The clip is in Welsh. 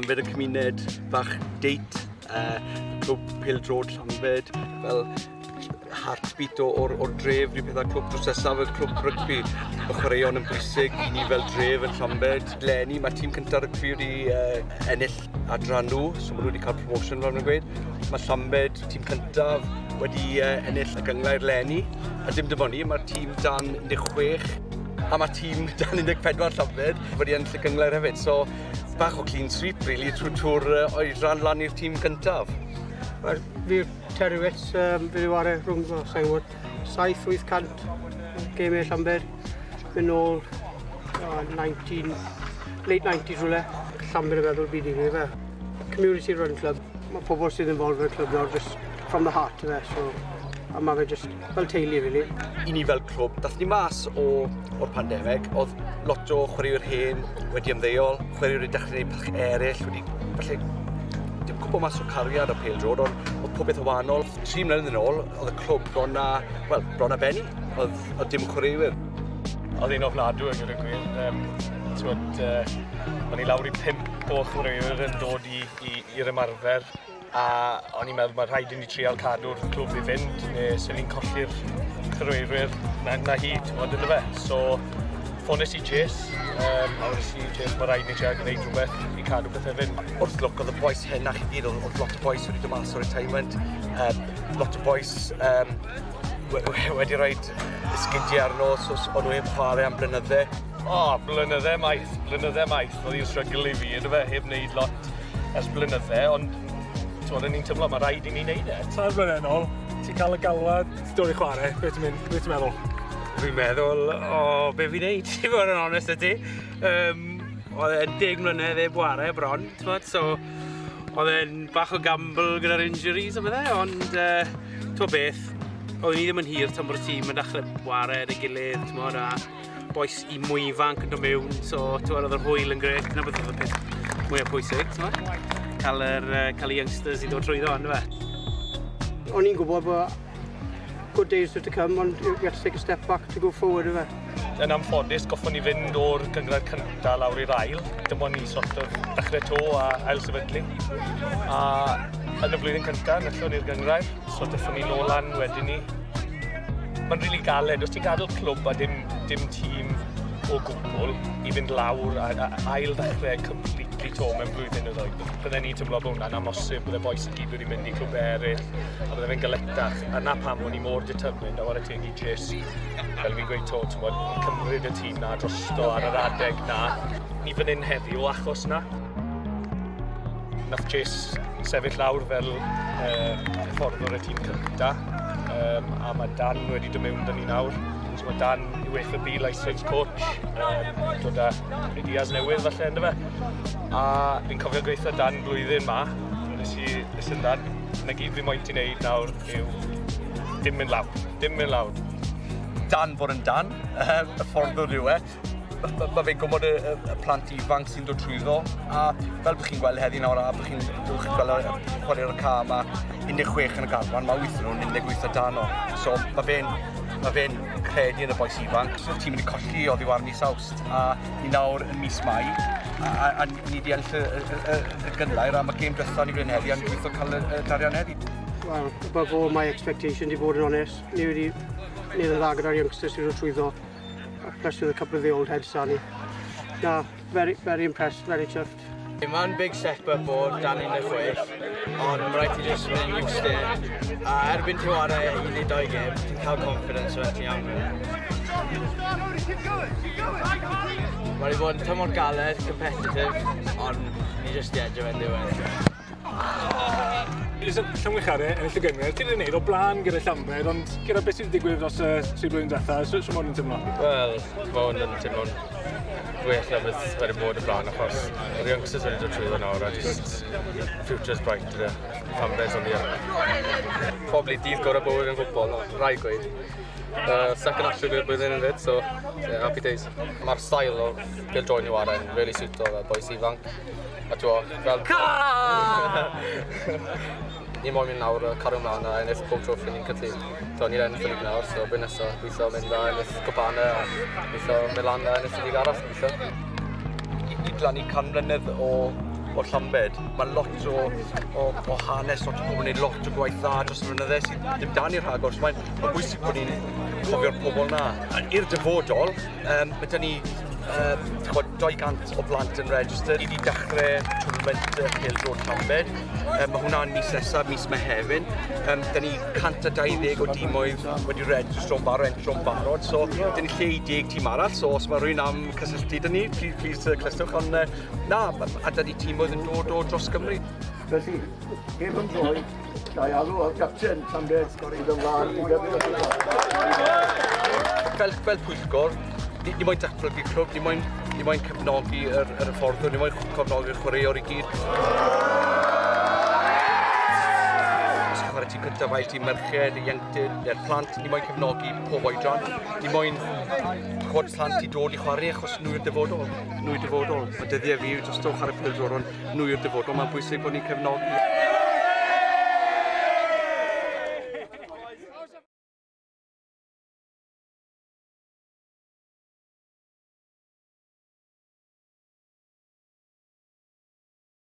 Llanbed y cymuned bach date, clwb pêl-droed Llanbed, fel heartbeat o, o'r, or dref, rhyw pethau clwb drws nesaf, y clwb rygbi. Mae chwaraeon yn bwysig i ni fel dref yn Llambed. Leni mae tîm cyntaf rygbi wedi ennill adran nhw, so maen nhw wedi cael promotion fel maen nhw'n gweud. Mae Llambed, tîm cyntaf, wedi ennill y gynghrair leni. A dim dim ond ni, mae'r tîm dan 16 a mae tîm dan 14 Llambed wedi ennill y gynghrair hefyd. So bach o clean sweep really trwy trwy'r oedran lan i'r tîm cyntaf. Wel, fi'r Terry Witts, fi wedi ware rhwng, o, sa'n gwybod, 7-800 gemau Llambed, mynd nôl o, 19, late 90s rhywle. Llambed yn meddwl byd i fi, fe. Community run club, mae pobl sydd involved yn y clwb nawr just from the heart, fe, so a mae fe just fel teulu, really. I ni fel clwb, dath ni mas o, o'r pandemig, oedd lot o chwaraewyr hen wedi ymddeol, chwaraewyr wedi dechrau gwneud pethau eraill, wedi falle dim cwpl mas o cariad o pêl-droed, ond oedd pob beth yn wahanol. 3 mlynedd yn ôl, oedd y clwb bron a, wel, bron a bennu. Oedd, oedd dim chwaraewyr. Oedd hi'n ofnadwy yn gyda gwir. T'wod, o'n i lawr i pump o chwaraewyr yn dod i'r ymarfer a o'n i'n meddwl mae rhaid i ni trial cadw'r clwb i fynd neu sy'n ni'n colli'r chwaraewyr na hi, t'mod, ynddo fe. So, ffones i Chase, a wedes i Chase, mae rhaid ni trial gwneud rhywbeth i cadw pethau fynd. Wrth lwc, oedd y bois henach i gyd, oedd lot o bois wedi dod mas o retirement, lot o bois wedi rhoi esgidiau arno, so o'n nhw heb chwarae am blynydde. O, oh, blynydde maith, blynydde maith. Oedd hi'n struggle i fi, ynddo fe, heb wneud lot ers blynydde, ond t'mod, o'n i'n teimlo mae rhaid i ni wneud e. 3 mlynedd yn ôl, ti'n cael y galwad, ti'n dod i chwarae, beth ti'n meddwl? Fi'n meddwl, o, be fi'n neud, i fod yn onest â ti. Oedd e'n 10 mlynedd heb ware bron, t'mod, so oedd e'n bach o gamble gyda'r injuries a bydde, ond t'mod beth, oedd ni ddim yn hir tan bod y tîm yn dechrau ware yn ei gilydd, t'mod, a bois i mwy ifanc yn dod mewn, so t'mod, oedd yr hwyl yn grêt, dyna beth oedd y peth mwyaf pwysig, t'mod. Cael y youngsters i ddod trwyddo, ynddo fe. O'n i'n gwybod bod good days were to come, ond you had to take a step back to go forward, yfe. Yn anffodus, goffon ni fynd o'r gynghrair cynta lawr i'r ail. Dim ond ni sort of dechrau to a ail sefydlu. A yn y flwyddyn cynta, nethon ni'r gynghrair, so dethon ni nôl lan wedyn ni. Mae'n rili really galed, os ti'n gadael clwb a dim tîm o gwbl i fynd lawr a ail ddechrau completely to mewn blwyddyn neu ddwy. Bydden ni'n teimlo bod hwnna'n amhosib, bydde bois i gyd wedi mynd i clwb eraill, a bydde fe'n galetach. A na pam o'n i mor determined, a whare teg i Chase, fel fi'n gweud to, ti'n cymryd y tîm na drosto ar yr adeg na. Ni fan hyn heddiw achos na. Nath Chase sefyll lawr fel hyfforddwr y tîm cynta, a mae Dan wedi dod mewn 'da ni nawr. So mae Dan UEFA B licensed coach, dod â ideas newydd falle, ynddo fe. A fi'n cofio gweithio Dan blwyddyn ma, nes i, listen Dan, na gyd fi moyn ti wneud nawr yw dim mynd lawr, dim mynd lawr. Dan fod yn Dan, y ffordd yw e. Mae ma fe'n gwybod y plant ifanc sy'n dod trwyddo, a fel bych chi'n gweld heddi nawr, a bych chi'n chi gweld y chwarae'r y ca, mae 16 yn y garfan, mae 8 nhw'n 18 o dan o. So mae fe'n ma fe credu yn y bois ifanc. So, tîm wedi colli oddi war mis Awst, a ni nawr yn mis Mai, a ni wedi ennill y gynghrair, a mae gêm diwetha ni fan heddi, a ni'n gobeithio cael y darian heddi. Well, above all my expectation, i fod yn onest. Ni wedi neud yn dda gyda'r youngsters sydd wedi trwyddo, plus with a couple of the old heads ni. Na, very, very impressed, very chuffed. Mae'n big step up o dan 16, ond mae rhaid ti just mynd used to it. A erbyn ti chwarae un neu doi gêm, ti'n cael confidence o ti'n iawn. Mae wedi bod yn tymor galed, competitive, ond ni just i edrych fe'n diwedd. Llongyfarchiadau, ennill y gynghrair. Ti wedi gwneud o blaen gyda Llambed, ond gyda beth sydd wedi digwydd dros y 3 blwyddyn diwetha, so ma hwn yn teimlo? Wel, mae hwn yn teimlo'n well na beth wedi bod y blaen, achos yr youngsters wedi dod trwyddo nawr a just future's bright gyda Llambed's on the up. Probably dydd gorau bywyd yn ffwtbol, no, rhaid gweud. Second hat-trick i'r blwyddyn yn fyd, so yeah, happy days. Mae'r style o pêl-droed ni ware yn really suito fel boys ifanc. A ti'n fel ni moyn mynd nawr a cario mlaen a ennill pob trophy ni'n gallu. So, ni'n ennill y lig nawr, so blwyddyn nesaf gobeithio mynd a ennill cwpanau a gobeithio mynd lan a ennill y lig arall gobeithio. I glannu 100 mlynedd o, o Llambed. Mae lot o, o, o hanes, lot o pobl yn gwneud lot o gwaith dda dros y flynydde sydd ddim dan ni rhagor. So mae'n ma bwysig bod ni'n cofio'r pobl na. I'r dyfodol, mae 'da ni ch'mod, 200 o blant yn registered. Ni wedi dechrau tournament pêl-droed Llambed. Mae hwnna'n mis nesaf, mis Mehefin. 'Da ni 120 o dimoedd wedi registro'n barod, entro'n barod. So, 'da ni lle i 10 tîm arall. So, os mae rhywun am cysylltu 'da ni, please, please clystwch. Ond na, a 'da ni timoedd yn dod o dros Gymru. Felly, heb ymdroi, ga i alw ar gapten Llambed i ddod mlaen i gymryd y Fel pwyllgor, ni moyn datblygu clwb, ni moyn cefnogi yr hyfforddwr, ni moyn cefnogi'r chwaraewr i gyd. Os chi'n chwarae tîm cyntaf, ail tîm merched, ieuenctid, neu'r plant, ni moyn cefnogi pob oedran. Ni moyn chwod plant i dod i chwarae achos nhw yw'r dyfodol. Nhw yw'r dyfodol. Mae dyddiau fi dros o chwarae pêl-droed, ond nhw yw'r dyfodol. Mae'n bwysig bod ni'n cefnogi.